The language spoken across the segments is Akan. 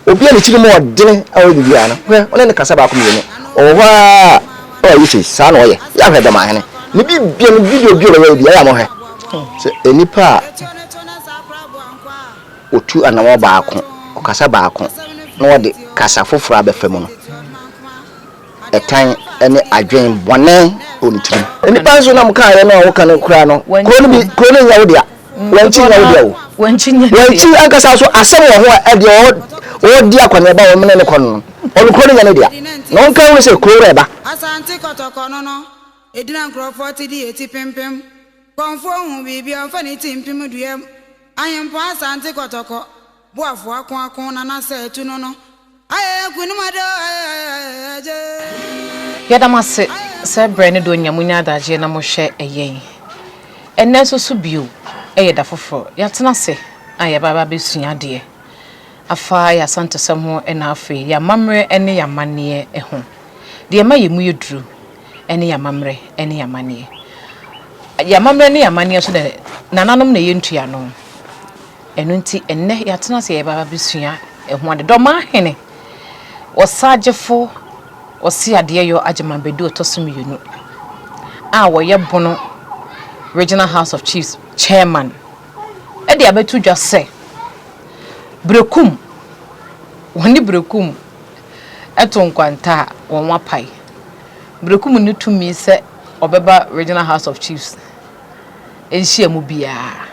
Obi a ne tirim ɔdene a ɔyɛ biribiara no, hwɛ, wo ne no kasa baako mmienu, ɔwɔ hɔ ara a ɔyɛ sei, saa na ɔyɛ. Yɛ ahwɛ Dɔmahene, ne biribiara, ne video bi a ɔbɛyɛ biara, yɛ a mohwɛ. Sɛ nnipa a ɔtu anammɔn baako, ɔkasa baako, na ɔde kasa foforɔ abɛfa mu no, ɛtan ne adwen bɔne wɔ ne tirim. Nnipa nso nam kaeɛ no a woka no koraa no, kuro no bi, kuro no nyɛ wo dea. Wankyi nyɛ wo dea o. Wankyi ankasa nso asɛm wɔ ho a ɛdeɛ ɔredi akɔneaba a wɔmene ne kɔ no no, ɔno kuro no nyɛ ne dea. Na ɔnka nhunu sɛ kuro wura ɛba. Asante kɔtɔkɔ no no, edina nkurɔfoɔ te di eti pempem. Kɔmfoɔ hu biribi a ɔmfa ne ti mpem duam. Ahempɔn Asante kɔtɔkɔ, boafo ako ako nana sɛ atu no no. Ayɛ nkunim ade o ayɛ agye. Yɛda mo ase sɛ berɛ ne dɔ nya monya adagyeɛ na mohwɛ yɛn. Ɛnnɛ nso so bio yɛ da foforɔ yɛatena ase a yɛba abɛsua adeɛ afa yɛn Asantesɛm ho na afei yɛn amammerɛ ne yɛn amanneɛ ho. Deɛ ɛma yɛn mu yɛ duru ne yɛn amammerɛ ne yɛn amanneɛ. Yɛn amammerɛ ne yɛn amanneɛ nso na nananom na ɛyɛ ntuano. Ɛno nti ɛnnɛ yɛatena ase yɛba abɛsua ɛho ade. Dɔmahene, Ɔsagyefo, Ɔseadeɛyɔ Agyeman Badu ɔtɔ so mmienu a wɔyɛ Bono Regional House of Chiefs Chairman de abɛto dwa sɛ Berekum, wɔne Berekum to nkwanta a wɔn apae. Berekum nni tumi sɛ ɔbɛba Regional House of Chiefs nhyiamu biara.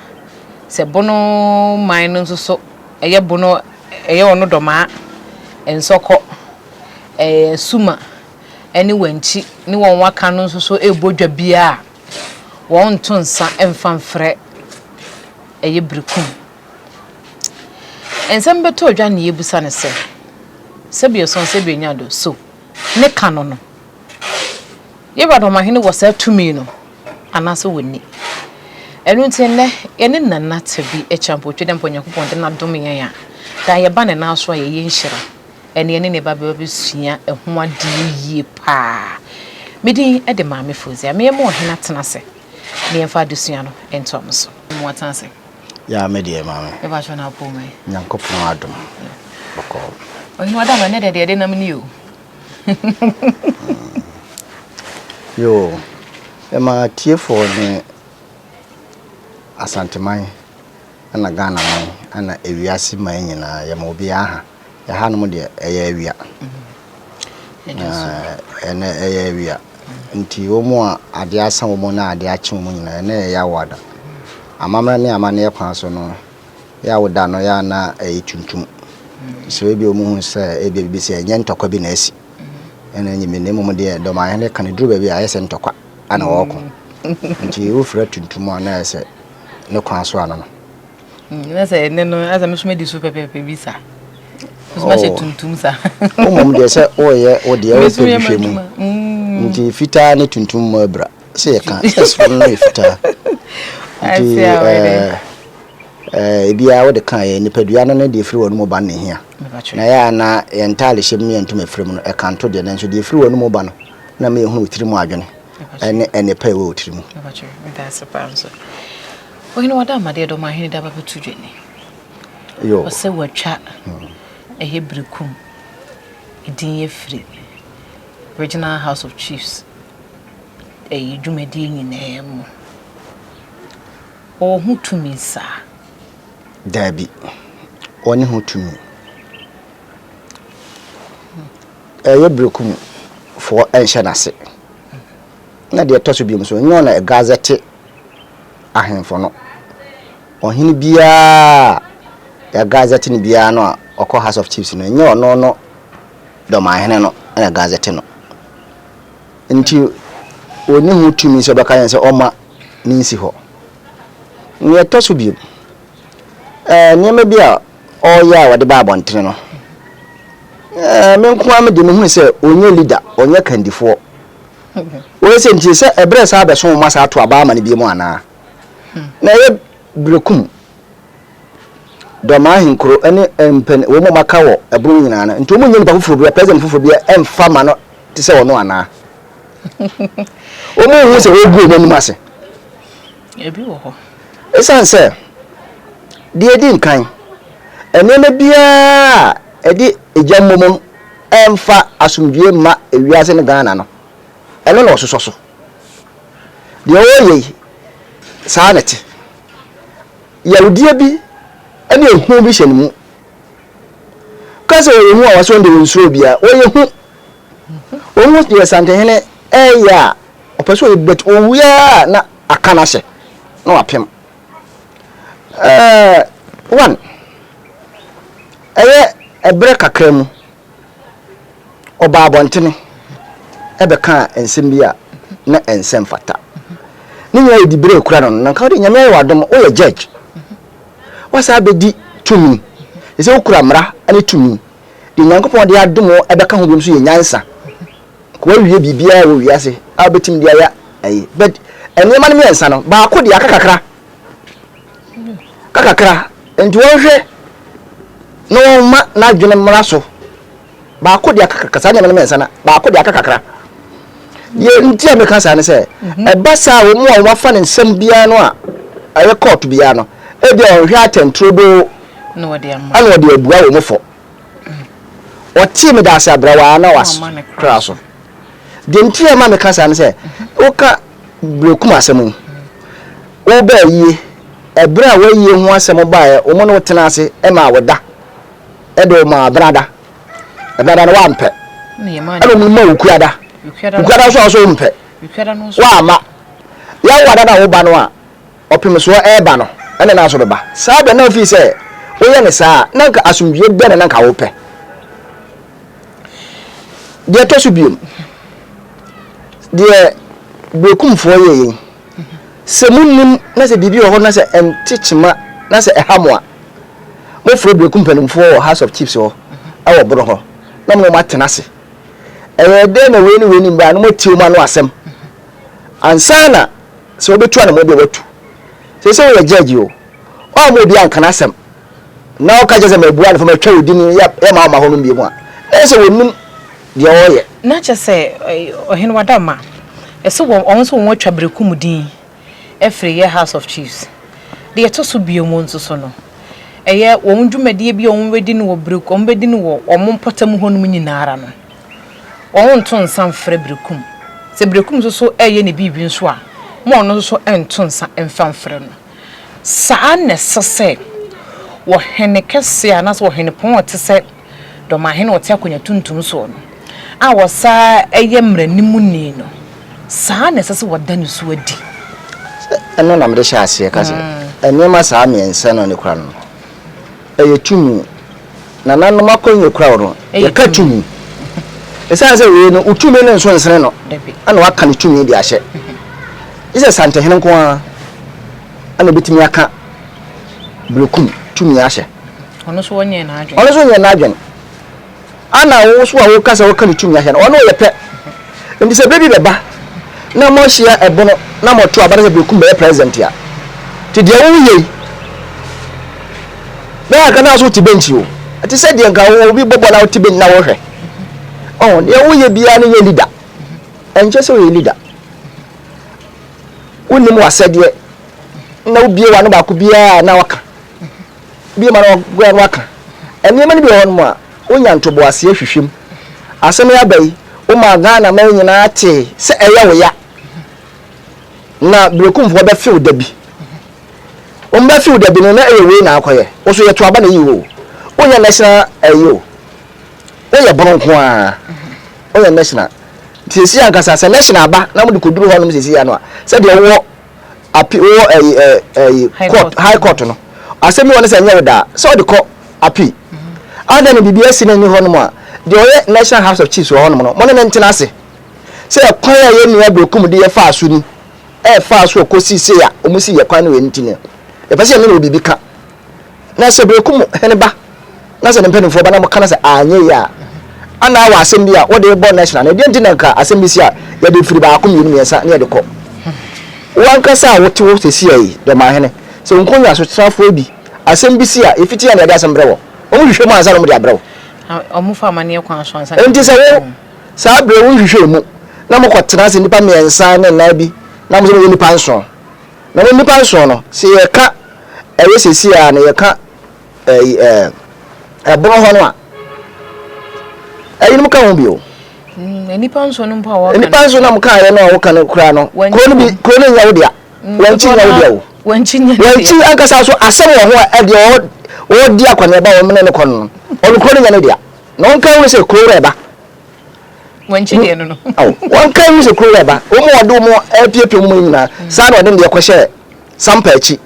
Sɛ Bono man no nso so, ɛyɛ Bono, ɛyɛ ɔno Dɔmaa, Nsɔkɔ, ɛɛ Suma ne Wankyi ne wɔn aka no nso so rebɔ dwa biara a, wɔnto nsa mfa mfrɛ ɛyɛ Berekum. Nsɛm bɛtɔ dwa na yɛbisa no sɛ, sɛbi ɔsɔn sɛbi ɔnya do, so ne ka no no, Yɛwura Dɔmahene wɔ saa tumi no anaasɛ wɔnni? Ɛno nti ɛnnɛ yɛne Nana Tabi Acheampong Otwedeɛ Mpa Onyankopɔn de no adom yɛn a, daa yɛba ne nan so a yɛyɛ nhyira. Ɛne yɛne ne ba bɛba bɛsua ɛho adeɛ yie paa. Me din de Maame Fozia. Meyɛ mo ɔhene atena ase na yɛmfa adesua no ntoa mo so. Mo atena ase. Ya me deɛ maame. Ɛba kyɛ na apɔ mu. Nyankopɔn adom. Bɔkɔɔ. Ɔhene wada ma ne deɛ deɛ de nam ni o. Yoo, ɛma tiefoɔ ne Asanteman ɛna Ghanaman ɛna ewiase man nyinaa yɛma obiara ha. Ɛhanom deɛ ɛyɛ awia. Ɛnɛ ɛyɛ awia. Nti wɔn a adeɛ asa wɔn na adeɛ akye wɔn nyinaa ɛnɛ ɛyɛ awoada. Amammerɛ ne amanneɛ kwan so no, yɛ a woda no yɛ a na ɛyɛ tuntum. So ebi wɔn hu sɛ ebi ebi sɛ ɛnyɛ ntɔkwa bi na asi. Ɛna ɛnyɛ mi na mmom deɛ dɔmahene ka no duru baabi a ayɛ sɛ ntɔkwa ana wɔreko. Nti wofira tuntum a na ayɛ sɛ ne kwan so ano no. Na sɛ ɛnɛ no asɛ me so madi so pɛpɛɛpɛ bi sa. So mahyɛ oh. tuntum sa. Wo mmom deɛ sɛ woyɛ wo deɛ wopɛ bi hwɛ mu. Nti fitaa ne tuntum mu abira. Sɛ yɛka sɛ soro no yɛ fitaa. Nti ɛɛ ɛɛ ebiara wode ka yɛ nipadua no ne deɛ efiri wɔn mu ba no na ehia. Na yɛ a na yɛn ntaade hyɛ mu ne yɛn ntoma efiri mu no ɛkanto deɛ nanso deɛ efiri wɔn mu ba no na ma yɛhunu tiri mu adwene ɛne ɛne pa ɛwɔ tiri mu. Ɔhene wada amadeɛ dɔm ahene de aba bɛto dwa ni. Ɔsɛ watwa ɛyɛ Berekum edin afiri Regional House of Chiefs ɛyi dwumadie nyinaa mu. Ɔwɔ ho tumi saa? Daabi, ɔne ho tumi. Ɛyɛ Berekumfoɔ nhyɛ n'ase. Na deɛ ɛtɔ so bio nso, ɛnyɛ ɔna ɛgazɛte ahemfo no. Ɔhene biara a yɛagazɛte no biara no a ɔkɔ House of Chiefs no, ɛnyɛ ɔno no dɔmahene no na gazɛte no. Nti ɔnni ho tumi sɛ ɔbɛka yɛn sɛ ɔma ne nsi hɔ. Nea ɛtɔ so bio, ɛɛ nneɛma bi a ɔreyɛ a ɔde ba abɔntene no, ɛɛ me nko ara me deɛ mehunu sɛ ɔnyɛ leader, ɔnyɛ kandifoɔ. Wei sɛ nti sɛ ɛberɛ saa bɛso wo ma saa to aba ama no bio mu anaa? Na ɛyɛ berekum dɔm ahenkuro ne mpɛn wɔn mu aka wɔ ɛbono nyinaa no nti wɔn nyɛ nipa foforɔ bi president foforɔ bi ɛmfa ma no te sɛ ɔno anaa? Wɔn nhu sɛ wɔgu wɔn anim ase. Ebi wɔ hɔ. Ɛsiane sɛ deɛ ɛdi nkan nneɛma biara ɛde egya mmom no ɛmfa asomdwoeɛ mma ewiase ne Ghana no, ɛno na ɔsosɔ so. Deɛ ɔreyɛ yi, saa na ɛte. Yawdeɛ bi ne ehu bi hyɛ ne mu. Ka sɛ ɔyɛ hu a wɔsɛ ɔno deɛ ɔnsuro obiara. Ɔyɛ hu. Ɔhu deɛ Santehene ɛreyɛ a, ɔpɛ sɛ ɔyɛ bi but ɔwie a na aka no ahyɛ na wapem. Ɛɛ one, ɛyɛ ɛberɛ kakra mu, ɔbaa abɔntene ɛbɛkaa nsɛm bi a na ɛnsɛ mfata. Ne nyinaa yɛ diberɛ ekura no no, na nka wode Nyame ayɛ w'adom, woyɛ judge. Woasan abɛdi tumi. Ɛsɛ wokura mmara ne tumi. Deɛ Nyankopɔn de adom wo ɛbɛka ho biom nso yɛ nyansa. Nka woawie biribiara wɔ wiase a wobɛtumi de ayɛ ayi. But nneɛma no mmiɛnsa no, baako deɛ aka kakra. Aka kakra. Nti wɔnhwɛ na wɔmma n'adwene mmra so. Baako deɛ aka kakra, saa nneɛma no mmiɛnsa no, baako deɛ aka kakra. Deɛ nti a meka saa ne sɛ, ɛba saa a wɔn a wɔafa ne nsɛm biara no a ɛyɛ kɔɔto biara no, ebi a wɔnhwɛ atɛnturodoo na wɔde ama. Ɛna wɔde abua wɔn fɔ. Ɔtee me daase abrawa na wakra so. Deɛ nti a ɛma meka saa ne sɛ, woka Berekum asɛm yi, wobaa yie, ɛberɛ a w'ayie ho asɛm baeɛ, wɔn ne wo tena ase maa wo da, ɛde wo maa Benada. Benada no woampɛ. Ɛna wɔn ma wo Kuada. Kuada nso a wo nso wompɛ. Woamma. Yawada no a woba no a, ɔpem soɔ reba no, ɛna na nso bɛba. Saa berɛ na wofii sɛ woyɛ no saa a, na anka asomdwoeɛ bɛn na na anka wopɛ? Deɛ ɛtɔ so biom, deɛ Berekumfoɔ yɛeɛ yi, sɛ monim na sɛ biribi wɔ hɔ na sɛ ɛnte kyema na sɛ ɛha mo a, mofrɛ Berekum mpanimfoɔ wɔ House of Chiefs hɔ wɔ Bono hɔ na mo ne wɔn atena ase. Ɛyɛ dɛn na wei ne wei nim baa na moatie wɔn ano asɛm ansa na Sɛ wobetu anamɔn bi a watu. Seesei woyɛ judge o, woamma obi anka n'asɛm na woka kyerɛ sɛ mabua no fɔ, matwa wo din yɛ ma woma hɔ nom bio a, na ɛyɛ sɛ wɔnnim deɛ wɔreyɛ. Na kyerɛ sɛ Ɔhene Wadama, ɛsɛ wɔn wɔn nso wɔn atwa Berekum din afiri yɛ House of Chiefs. Deɛ ɛtɔ so bio mu nso so no, ɛyɛ wɔn dwumadie bi a wɔn bɛdi no wɔ Berekum, wɔn bɛdi no wɔ wɔn mpɔtam hɔ nom nyinaa ara no, Wɔnto nsa mfrɛ Berekum. Sɛ Berekum nso so reyɛ ne biribi nso a, ma ɔno nso so nto nsa mfa mfrɛ no. Saa na ɛsɛ sɛ ɔhene kɛseɛ anaasɛ ɔhenepɔn a ɔte sɛ Dɔmahene a ɔte akonnwa tuntum soɔ no, a ɔsan yɛ mmaranimni no, saa na ɛsɛ sɛ wɔda ne su adi. Sɛ ɛno na mede hyɛɛ aseɛ ka sɛ nneɛma saa mmiɛnsa no a ne kura no no, ɛyɛ tumi. Nananom akɔnnwa kura wo no, yɛka tumi. Ɛsiane sɛ wei no, wo tumi no nso nsene no, ɛna waka ne tumi de ahyɛ. Gye sɛ Santehene nko ara ɛna obɛtumi aka Berekum tumi ahyɛ. Ɔno nso ɔnyɛɛ n'adwene. Ɔno nso nyɛɛ n'adwene. Ana wo nso a woka sɛ woka ne tumi ahyɛ no, ɔno ɔyɛ pɛ. Nti sɛ berɛ bi bɛba na moahyia ɛbono na moto aba na sɛ Berekum bɛyɛ president a, nti deɛ woyɛ yi, bɛyɛ anka na so wote bɛnkyi o. Ɛte sɛ deɛ nka obi bɔ bɔɔl na wote bɛnkyi na wohwɛ. Ɔho, deɛ woyɛ biara no nyɛ leader. Ɛnkyɛ sɛ woyɛ leader. Wonim w'asɛdeɛ na wobie w'ano baako biara na waka. Bi ma no gua no aka. Nneɛma no bi wɔ hɔnom a, wonya ntoboaseɛ hwehwɛ mu. Asɛm yi aba yi, womaa Ghana man nyinaa tee sɛ ɛyɛ wo ya. Na Berekumfoɔ bɛfew da bi. Wɔn bɛfew da bi no, na ɛyɛ wei na akɔyɛ. Wo so yɛto aba na eyi wo o. Wonyɛ national ɛyi o. Woyɛ bono nko ara. Wonyɛ national. Nti sɛsi ankasa sɛ national aba na mode kɔduru hɔnom sɛsi ano a, sɛdeɛ wowɔ api wɔ ɛyi ɛ ɛyi court high court no asɛm bi wɔ ne sɛ ɛnyɛ wo daa sɛ ɔde kɔ api adan na biribi asi na ɛni hɔ nom a deɛ ɔyɛ national house of chiefs wɔ hɔ nom no mo ne ne ntena ase sɛ ɛkwan a yɛn nua Berekum de yɛ faa so ni ɛfaa so ɔkɔsi sei a wɔn si yɛ kwan no wɔ nti no yɛpɛ sɛ yɛne no wɔ biribi ka. Na sɛ berekum hene ba, na sɛ ne mpanimfoɔ ba na wɔka no sɛ anyɛ yie a, ana wɔ asɛm bi a wode rebɔ national no, ɛdeɛ nti na nka asɛm bi si a yɛde firi baako mmienu mmiɛnsa na yɛde kɔ. Wo ankasa a wote hɔ seesei yi, Dɔmahene, sɛ wo nkonnwa so tenafoɔ bi, asɛm bi si a, yɛfiti a na yɛde asɛm brɛ wɔ. Wɔhwehwɛ mu ansa na wɔde abrɛ wo. Wɔfa amanneɛ kwan so ansa na Enti sɛ wo, saa berɛ wonhwehwɛɛ mu, na mokɔtena ase nnipa mmiɛnsa ne nnan bi, na mo sɛ moyɛ nnipa nson, Na mo nnipa nson no, sɛ yɛka ɛyɛ seesei ara no, yɛka ɛyi ɛɛ ɛbono hɔ no a, Ɛyinom ka ho bio. Nnipa nso no mpo a wɔka. Nnipa nso na mo kaeɛ no a woka no koraa no. Kuro no bi kuro no nyɛ wo dea. Mm, Wankyi nyɛ wo dea o. Wankyi nyɛ dea. Wankyi ankasa so asɛm wɔ ho a ɛdeɛ ɔdi akɔneaba wɔn ne ne kɔ no. Ɔno kuro no nyɛ ne dea. Na wɔnka hu sɛ kuro reba. Wankyi deɛ no no. Wɔnka hu sɛ kuro reba. Wɔn a wɔde wɔn apiapia wɔn nyinaa. Saa na ɔde ne deɛ kɔhyɛ Sampa akyi.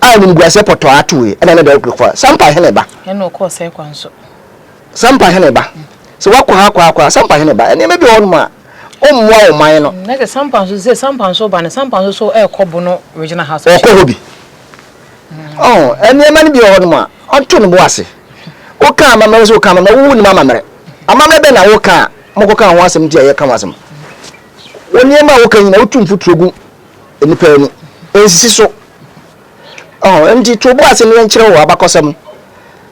A animguaseɛ pɔtɔɔ ato yi ɛna ne deɛ ɔkɔ Sampa hene ba. Ɛna ɔkɔɔ sɛ kwan so. Sampa hene ba. Sɛ wakɔ ha akɔ ha akɔ ha Sampa hene ba. Nneɛma bi wɔ hɔnom a ɔmmoa ɔman no. Na sɛ Sampa nso sɛ Sampa nso ba no Sampa nso so ɛrekɔ Bono Regional House. Ɔkɔ hɔ bi. Ɔho nneɛma no bi wɔ hɔnom a ɔnto ne bo ase. Woka amammerɛ sɛ woka amammerɛ wo nim amammerɛ. Amammerɛ bɛn na woka a mokɔka ho asɛm nti a yɛka ho asɛm. Wo nneɛma a woka nyinaa wotu mfuturo gu nnipa ani. Ɛnsisi so. Ɔho nti to bo ase na yɛnkyerɛ wo abakɔsɛm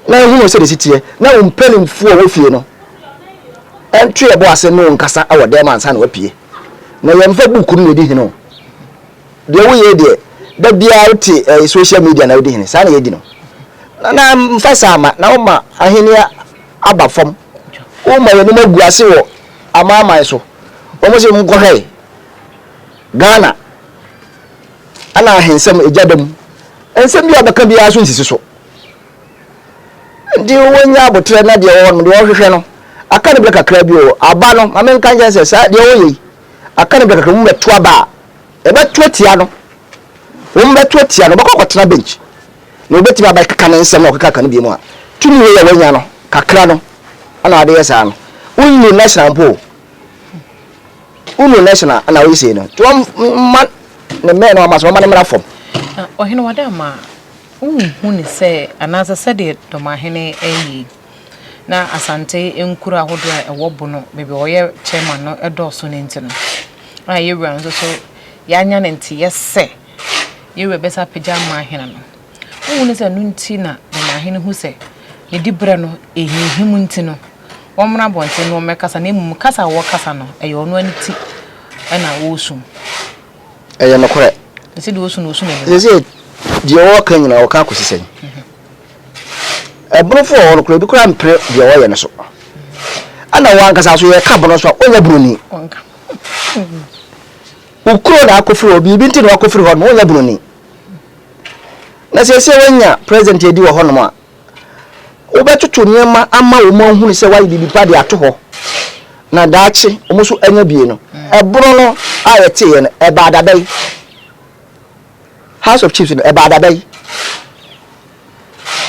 na ehunu sɛdeɛ ɛsi teɛ na wo mpanimfoɔ a wɔ fie no nto yɛ bo ase ne wo nkasa wɔ dɛm ansa na wapue. Na yɛmfa buku no na ɛdi hene o. Deɛ woyɛ deɛ da biara wote eh, social media na wodi hene saa na yɛdi no. Na na mfa saa ma na woma ahenni aba fam. Woma yɛn agu ase wɔ amanaman so. Wɔn sɛ nkɔhwɛ Ghana ɛna ahensɛm egya da mu. Nsɛm bi a wɔbɛka biara so nsisi so. Nti wɔnya aboterɛ na deɛ wɔwɔ no deɛ wɔhwehwɛ no aka no berɛ kakra bi o aba no ma menka nkyɛn sɛ saa deɛ wɔyɛ yi aka no berɛ kakra mu bɛto aba a ɛbɛto atia no wɔn bɛto atia no wɔbɛkɔ akɔtena bench na wɔbɛtumi abɛkeka ne nsɛm na wɔkeka ka no bi mu a tumi wei a wɔanya no kakra no ɛna wɔde yɛ saa no wonnu national mpo o wonnu national ɛna wɔyɛ sei no nti wɔn mma ne mmɛn no ama so wɔn ma ne mmra fam. Ɔhene Wadama Wonhu no sɛ, anaasɛ sɛdeɛ Dɔmahene reyɛ yi, na Asante nkuro ahodoɔ a ɛwɔ Bono, baabi a ɔyɛ chairman no dɔɔso no nti no, a yɛn wura nso so yɛanya no nteɛ sɛ yɛn wura bɛsa apagya ama ahene no. Wonhu no sɛ ɛno nti na Dɔmahene hu sɛ ne diberɛ no ɛhinhim nti no, wɔmmra abɔnten na wɔmmɛkasa, na mmom kasa a wɔkasa no, ɛyɛ ɔno ara ne ti na ɔresum. Ɛyɛ nokorɛ. Ɛsɛ deɛ ɔsu no ɔsu n'anim. Sɛ deɛ ɔreka nyinaa ɔka akɔsi sɛn? Ɛbonofoɔ wɔ hɔ no koraa ebi koraa mpere deɛ ɔyɛ no so. Ɛna wɔn ankasa so yɛka bono so a ɔnyɛ bononi. Wo kuro na akɔfiri hɔ biribi nti na wakɔfiri hɔ no wonyɛ bononi. Na sɛsɛ wanya president adi wɔ hɔnom a Wobɛtoto nneɛma ama wɔn ahunu sɛ woayɛ biribi pa de ato hɔ, na daakye wɔn nso anya bie no. Ɛbono no a yɛteeɛ no, ɛbaa da bɛn? House of Chiefs no, ɛbaa da bɛn?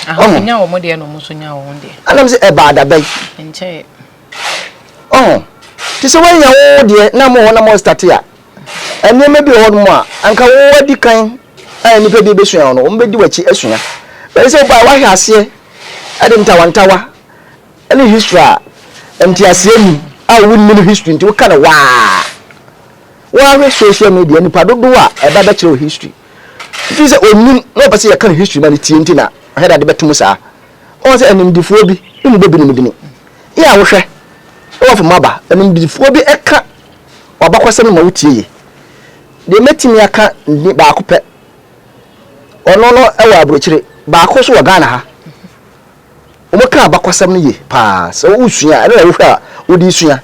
Ahɔho nya wɔn deɛ na wɔn nso nya wɔn deɛ. Anam sɛ ɛbaa da bɛn? Nkyɛɛ. Ɔho, te sɛ woanya wo deɛ na mo hɔ na mo starte a, nneɛma bi wɔ hɔ nom a, anka wo adi kan a nnipa bi bɛsua wo no, wɔn bɛdi w'akyi asua. Bɛyɛ sɛ wobaa woahwɛ aseɛ de ntawantawa ne history a nteaseɛ nnim a wonnim history nti woka no waa. Woahwɛ social media nipa dodoɔ a ɛba bɛkyerɛ wo history. Firi sɛ ɔnnim na ɔpɛ sɛ yɛka no history ma no tie nti na ɔhwɛ de ade bɛto mu saa. Wɔn sɛ animdifoɔ bi ne mu bɔ binom dini. Yɛ a wohwɛ na wafom aba. Animdifoɔ bi ka w'abakɔsɛm ma wotie yie. Deɛ mɛtumi aka ni baako pɛ. Ɔno no wɔ aburokyire, baako nso wɔ Ghana ha. Wɔka abakɔsɛm no yie paa. Sɛ wosua a, ɛno na wohwɛ a wode sua.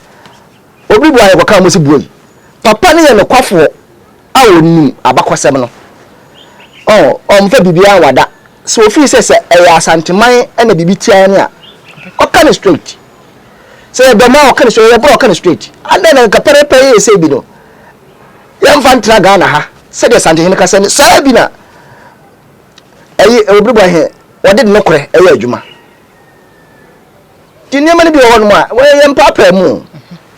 Obi bu a yɛkɔka wɔn si buei. Papa no yɛ nokwafoɔ a ɔnim abakɔsɛm no. Ɔn, ɔmfa biribiara nwada. Sɛ ofii sɛ sɛ ɛyɛ Asanteman na biribi tia no a, ɔka no straight. Sɛ ɛyɛ Dɔmaa a, ɔka no straight, ɛyɛ Borɔ a, ɔka no straight. Adɛn na nka pɛrɛpɛrɛ yɛ sei bi no, yɛmfa ntra Ghana ha sɛdeɛ Asantehene kasa no, saa bi na ɛyi Obiriboahe wɔde ne nokorɛ ɛyɛ adwuma. Nti nneɛma no bi wɔ hɔnom a, wɔyɛ mpaapaa mu.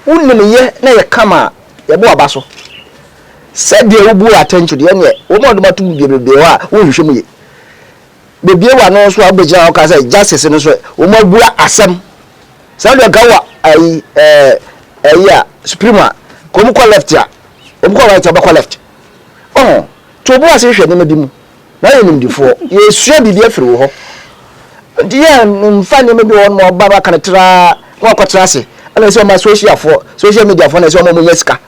Wonim yɛ na yɛ kama a, yɛbɔ w'aba so. Sɛdeɛ wobu atɛnkye deɛ ɛneɛ, wɔn a wɔde ato mu bebrebe hɔ a, wonhwehwɛ mu ye. Bebie w'ano nso a wobɛgyina hɔ ka sɛ justice no nso, wɔn abua asɛm. Saa deɛ nka wɔ ayi ɛɛ ɛyi a supreme a, ka wɔn kɔ left a, wɔn kɔ right a, wɔbɛkɔ left. Ɔho, to bo ase hwehwɛ nneɛma bi mu. Na yɛ nimdefoɔ. Yɛresua biribi afiri wo hɔ. Nti yɛ mfa nneɛma bi wɔ hɔ nom ɔba no aka no traa na wakɔtena ase. Ɛna ɛsɛ ɔma socialfoɔ, social mediafoɔ na ɛsɛ ɔma ɔmo nya sika.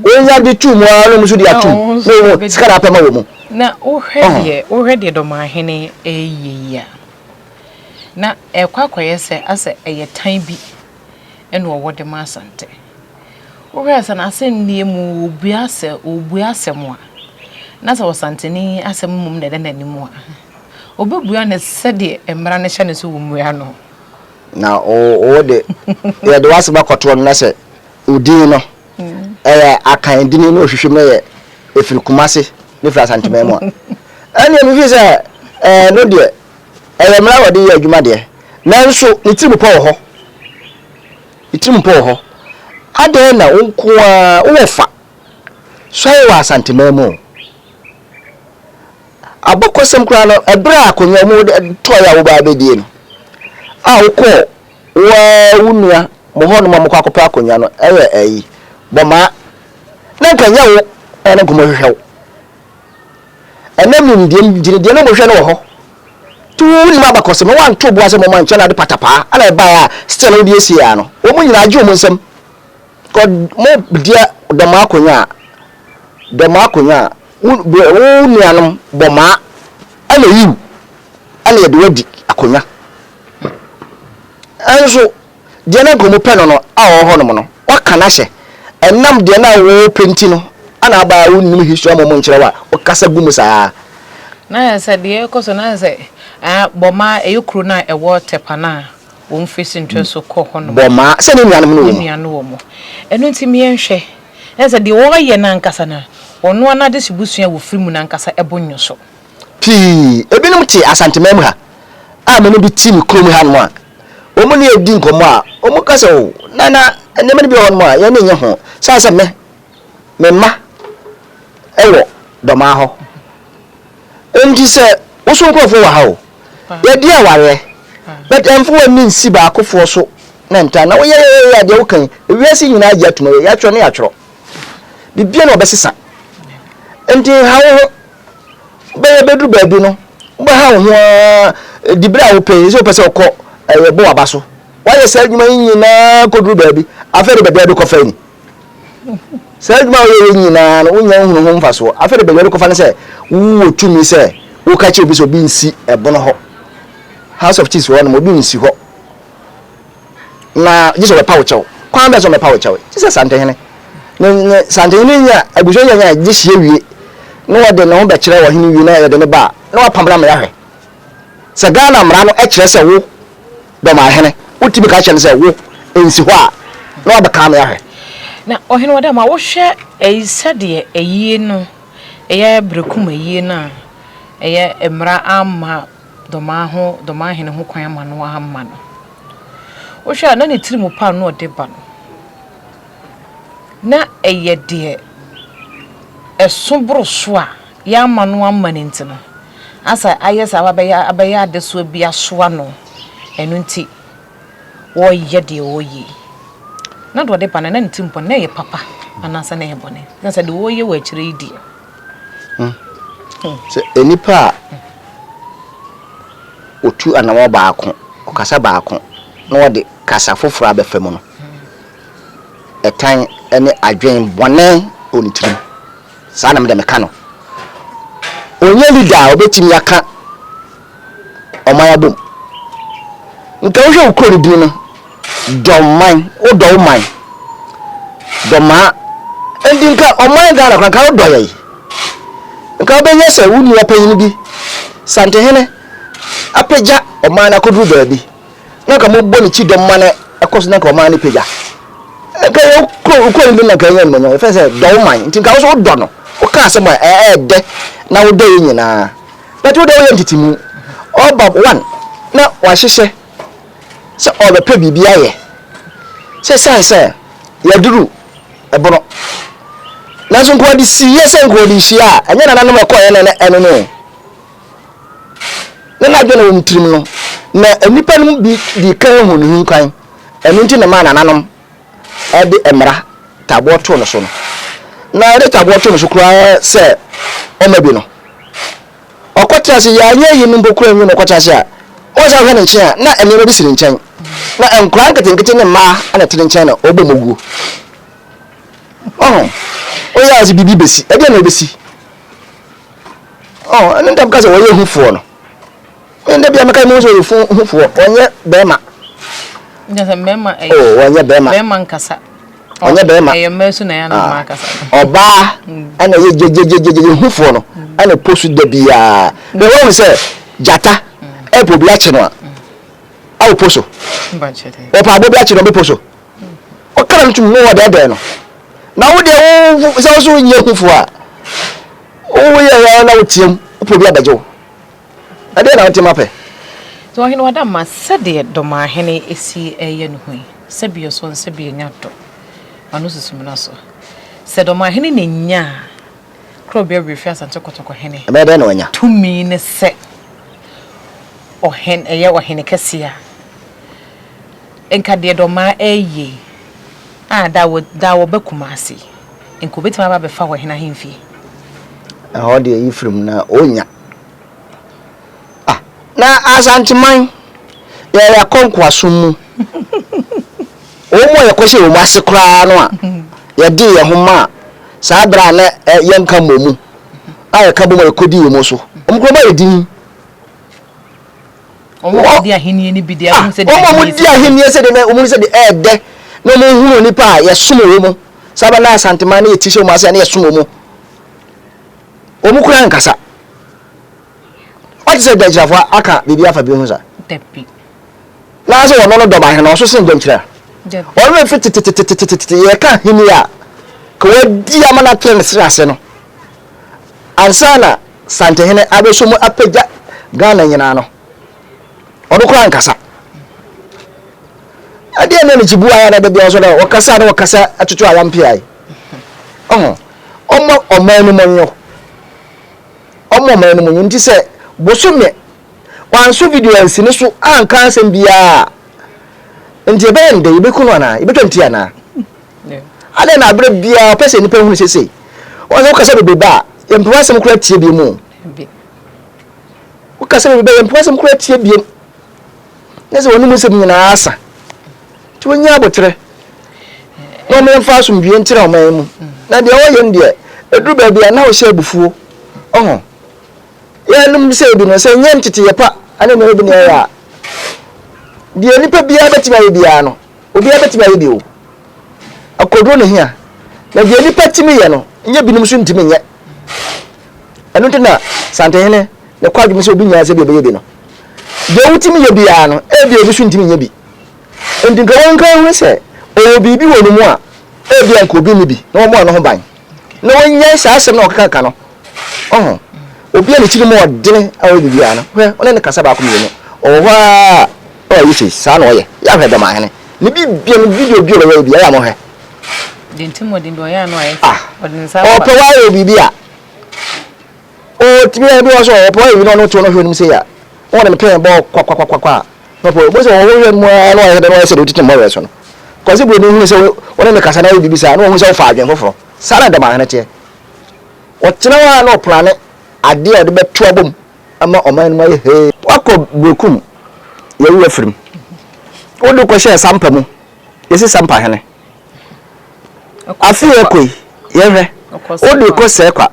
Wonya de tu mu ara na ɔmo nso de atum na ɔmo sika na apɛ ma wɔ mu. Na wohwɛ deɛ wohwɛ deɛ Dɔmahene reyɛ yi a, na ɛrekɔ akɔyɛ sɛ asɛ ɛyɛ tan bi. na ɔwɔ de ma Asante? Wohwɛ a sɛ n'asɛnnie mu ɔbua sɛ ɔbua asɛm a, na sɛ Ɔsanteni asɛm mmom na ɛda n'anim a, ɔbɛbua no sɛdeɛ mmara no hyɛ no sɛ ɔmmua no. Na wo de, yɛde w'asɛm akɔtoɔ no na sɛ wo din no ɛyɛ Akan dini na ɔhwehwɛ mu na yɛ ɛfiri Kumase ne firi Asanteman mu a, ɛnneɛ mefiri sɛ ɛno deɛ ɛyɛ mmara a wɔde yɛ adwuma deɛ, nanso ne tirim pɔ wɔ hɔ. Ne tirim pɔ wɔ hɔ. Adɛn na wo nko ara wowɔ fa suae wɔ Asanteman mu? Abakɔsɛm koraa no, ɛberɛ a akonnwa mu tɔeɛ a wobaa bɛdie no, a wokɔɔ wo ara wo nua mo hɔnom a mokɔ akɔpɛ akonnwa no, ɛyɛ ayi, bɔmaa. Na nka nyɛ wo na na nka wɔhwehwɛ wo. Ɛnam nimdeɛ nti no, deɛ na wɔhwehwɛ no wɔ hɔ. Nti wonim abakɔsɛm no, woanto bo ase ma wɔankyerɛ no ade patapaa, ɛna ɛbaeɛ a still no wode asie ara no, wɔn nyinaa agye wɔn nsam. Kɔ mo deɛ dɔm akonnwa a, dɔm akonnwa a, wo wo nuanom bɔ maa ɛna yiw ɛna yɛde wadi akonnwa. Ɛnso deɛ na nka wɔpɛ no no a ɔwɔ hɔnom no, waka no ahyɛ. Ɛnam deɛ na wɔpɛ nti no, ɛna aba a wonnim history ama wɔn nkyerɛ wo a, wokasa gu mu saa. Na ayɛ sɛ deɛ ɛrekɔ so no ayɛ sɛ ɛɛ Bɔmaa ɛyɛ kuro no a ɛwɔ Tɛpa no a wɔn firi Sintwe so kɔ hɔ nom. Bɔmaa sɛ ne nuanom no wɔ mu. Ne nua no wɔ mu. Ɛno nti meɛnhwɛ na sɛ deɛ wɔreyɛ no ankasa no ɔno ara n'adehye busua a wɔfiri mu no ankasa ɛbo nnwo so. Pii. Ebinom te Asanteman mu ha a me ne bi te me kurom hanom a, wɔn ne yɛn di nkɔmmɔ a, wɔka sɛ, Oh, Nana, nneɛma no bi wɔ hɔnom a yɛn ani nnye ho. Sane sɛ me, me mma wɔ Dɔmaa hɔ. Enti sɛ wo so nkurɔfoɔ wɔ ha o, yɛdi awareɛ, but ɛmfa w'ani nsi baakofoɔ so na ntaa na woyɛyɛyɛ a deɛ woka yi, ewiase nyinaa gye atom, yɛatwerɛ ne yɛatwerɛ. Biribiara na wɔbɛsesa. Enti nha wo ho. Wobɛyɛ bɛduru baabi no, wobɛha wo ho ara, diberɛ a wopɛ yi, sɛ wopɛ sɛ wokɔ ɛyɛ bɔ w'aba so. Woayɛ saa adwuma yi nyinaa kɔduru baabi, afei de baabi a wode kɔfa ni. Saa adwuma a woyɛ yi nyinaa no, wonnya nhunu ho mfasoɔ. Afei de baabi a wode kɔfa ne sɛ, wowɔ tumi sɛ woka kyerɛ obi sɛ obi nsi ɛbono hɔ. House of Chiefs hɔ nom, obi nsi hɔ. Na gye sɛ ɔbɛpa wo kyɛw. Kwan bɛn so ɔbɛpa wo kyɛw? Gye sɛ Santehene. Ne ne Santehene nya abusua nya nya gye hyia wie na wɔde ne ho bɛkyerɛ ɔhene wie na yɛde ne ba a, na wapam no ama yɛahwɛ. Sɛ Ghana mmara no kyerɛ sɛ wo Dɔmahene, wotumi ka kyerɛ no sɛ wo nsi hɔ a, na wabɛka ama yɛahwɛ. Na Ɔhene Ɔdɛma, wohwɛ ɛyi sɛdeɛ ayie no ɛyɛ Berekum ayie no a ɛyɛ mmara amma Dɔmaa ho Dɔmahene ho kwan ama no amma no. Wohwɛ a na ne tirim pa a na ɔde ba no, na ɛyɛ deɛ ɛso boro so a yɛamma no amma no nti no, asa ayɛ sɛ abɛyɛ abɛyɛ adesoa bi asoa no, ɛno nti wɔreyɛ deɛ wɔreyɛ yi. Na deɛ ɔde ba no, na ne tirim pɔ no, na ɛyɛ papa anaasɛ na ɛyɛ bɔne? Na sɛ deɛ wɔreyɛ wɔ akyire yi deɛ. Hmm. Sɛ nnipa a ɔtu anammɔn baako, ɔkasa baako, na wɔde kasa foforɔ abɛfa mu no, ɛtan ne adwen bɔne wɔ ne tirim. Saa na me deɛ meka no. Ɔnyɛ leader a ɔbɛtumi aka ɔman abom. Nka wohwɛ wo kuro no din no, dɔ man, wodɔ wo man, dɔ maa. Nti nka ɔman Ghana koraa nka wodɔ yɛn. Nka wobɛnya sɛ wo nua panyin bi, Santehene, apagya ɔman no akɔduru baabi, na nka mobɔ ne kyidɔm ma no ɛkɔ so na nka ɔman no pagya. Nka yɛ kuro kuro no bi na nka ɛnyɛ animuonyam, yɛfrɛ sɛ dɔ wo man. Nti nka wo so wodɔ no, woka asɛm a ɛyɛ dɛ na wodɔ yɛn nyinaa. But wo deɛ woyɛ ntetemu. Ɔba one na wahyehyɛ sɛ ɔrebɛpɛ biribi ayɛ. Sɛ ɛsiane sɛ yɛaduru ɛbono. Nanso nka ɔde siiɛ sɛ nka ɔde rehyia a, ɛnyɛ nananom ɛkɔeɛ na ɛno no o. Ne n'adwene wɔ ne tirim no, na nnipa no bi dii kan hu ne ho kwan. Ɛno nti na ɛmaa nananom de mmara taboɔ too no so no. Na ɛde taboɔ too no so koraa sɛ ɔma bi no. Ɔkɔtena ase, yɛanyɛ ayi no mpo koraa nwie na ɔkɔtena ase a, wɔn sɛ ɔhwɛ ne nkyɛn a, na nneɛma bi si ne nkyɛn. Na nkwadaa nketenkete ne mmaa na ɛte ne nkyɛn na ɔbɔ mu guo. Ɔho, ɔyɛ ase biribi bɛsi, ɛdeɛ na ɛbɛsi. Ɔho, ɛno ntam ka sɛ wɔyɛ hufoɔ no. Ɛnda bia meka mu sɛ ɔyɛ hufoɔ, ɔnyɛ bɛrima. Oh, wɔnyɛ bɛrima. Bɛrima nkasa. Ɔnyɛ bɛrima. Ɛyɛ mmaa su na ɛyɛ na mmaa kasa. Ɔbaa ɛna ɛyɛ gyegyegyegye hufoɔ no ɛna ɛpɔ su da biara. Na wɔn sɛ gyata ɛpɔ obi akye no a, a ɔpɔ so. Ɔpɛ aboɔ bi akye no ɔbɛpɔ so. Ɔkara no tum na ɔdɛɛdɛɛ no. Na wo deɛ wo sɛ wo so nyɛ hufoɔ a, woyɛ yɛ na woteam wopɛ obi abɛgye wo. Ɛdeɛn na wote mapɛ? Nti ɔhene Wadamma, sɛdeɛ Dɔmahene si reyɛ ne ho yi, sɛbi ɔsɔ no sɛbi ɔnya dɔ, ma no susu mena so. Sɛ Dɔmahene na nya a, Korɔbea Werɛfiri Asante Kɔtɔkɔ hene. Ɛbɛyɛ dɛn na wanya? Tumi ne sɛ ɔhene, ɛyɛ ɔhene kɛseɛ a, nka deɛ Dɔmaa reyɛ yi, a da wɔ, da wɔba Kumasi yi, nka ɔbɛtumi aba abɛfa ɔhene ahemfie. Ɛhɔ deɛ yi firi mu na ɔnya. Ah, na Asanteman, yɛ yɛakɔ nkoasom mu. Wɔn a yɛkɔhyɛ wɔn ase koraa no a, yɛde yɛn ho maa saa berɛ a na yɛnka mmɔ mu, a yɛka bom a yɛkɔdi wɔn so. Wɔn koraa wɔayɛ din. Wɔn a wɔdi ahenni no bi deɛ, wɔn sɛ deɛ wɔn a wɔdi ahenni sɛ deɛ wɔn sɛ deɛ ɛɛdɛ na wɔn hunu nipa a yɛsom wɔn mu. Saa bɛ na Asanteman no yɛ ti hyɛ wɔn ase a na yɛsom wɔn mu. Wɔn koraa nkasa. Ɔte sɛ dwankyerɛfoɔ aka biribi afa bi ho sa. Dabi. Na sɛ wɔn no dɔm ahene ɔso sen dwankyerɛ. Wɔn no fi tetetetetete yɛka ahenni a ka wɔadi ama no atrɛ ne srɛ ase no. Ansa na Santehene abɛso mu apagya Ghana nyinaa no, ɔno koraa nkasa. Ɛdeɛ ne ne kyibu ayɛ na da biara nso na wɔkasa na wɔkasa atoto ayampeae. Ɔho, ɔmmɔ ɔman no mu nyo. Ɔmmɔ ɔman no mu nyo. Nti sɛ bosome wanso video ansi ne so anka asɛm biara a, nti ɛbɛyɛ no dɛ, yɛbɛku no anaa? Yɛbɛtwa ne ti anaa? Adɛn na aberɛ biara ɔpɛ sɛ nnipa hunu sesei? Wɔn sɛ wokasa bebrebe a, yɛmpɛ w'asɛm koraa tie biom o. Wokasa bebrebe a, yɛmpɛ w'asɛm koraa tie biom. Na sɛ wɔn mu nsɛm nyinaa asa. Nti wɔnya aboterɛ na wɔn mfa asomdwie ntena ɔman mu. Na deɛ wɔyɛ no deɛ, ɛduru baabi a na wɔhyɛ abufuo. Ɔho. Yɛnom sɛ bi no, sɛ nyɛ nteteyɛ pa ne nneɛma bi na ɛyɛ a, deɛ nipa biara bɛtumi ayɛ biara no, obiara bɛtumi ayɛ bi o. Akoduro na hia. Na deɛ nipa tumi yɛ no, nyɛ binom nso ntumi nyɛ. Ɛno nti na Santehene ne kɔ adwuma sɛ obi nyaa sɛ bi ɔbɛyɛ bi no. Deɛ wotumi yɛ biara no, ebia obi nso ntumi nyɛ bi. Enti nka wɔnka nhu sɛ ɔwɔ biribi wɔ ne mu a ebia nka obi nni bi na wɔmmɔ ne ho ban. Na wɔnnyae saa asɛm no a wɔkeka no. Ɔho, obi a ne tirim ɔdene a ɔyɛ biribiara no, hwɛ, wo ne no kasa baako mmienu, ɔwɔ hɔ ara a ɔyɛ sei, saa na ɔyɛ. Yɛ ahwɛ Dɔmahene. Ne biribiara, ne video bi a ɔbɛyɛ bi, ɛyɛ a mohwɛ. Deɛ nti mmɔden bi ɔyɛ a na wayɛ Ah, ɔde ne nsa afa. ɔpɛ wayɛ biribi a, ɔtumi ayɛ bi wɔ so ɔpɛ wayɛ biribi na ɔno to no hwɛ onim sei a, na ɔde ne pɛn bɔ kwakwakwakwakwa a, Na ɔpɛ, wobɛhu sɛ wɔhwehwɛ no mu ara na wayɛ sɛ dɛn na wayɛ sɛ deɛ wotete mmɔwerɛ so no. Kwasi Buroni hunu sɛ wo ne no kasa na woyɛ biribi saa na wahu sɛ wofa adwene foforɔ. Saa na Dɔmahene teɛ. Ɔtena hɔ ara na ɔplane adeɛ a ɔde bɛto abom ama ɔman no mu ayɛ hee. Woakɔ Berekum, yɛayi wo afiri mu. Wode wo kɔhyɛɛ Sampa mu, yɛsi Sampa hene. Afe yi rekɔ yi, yɛnhwɛ. Wode kɔ Sɛkwa,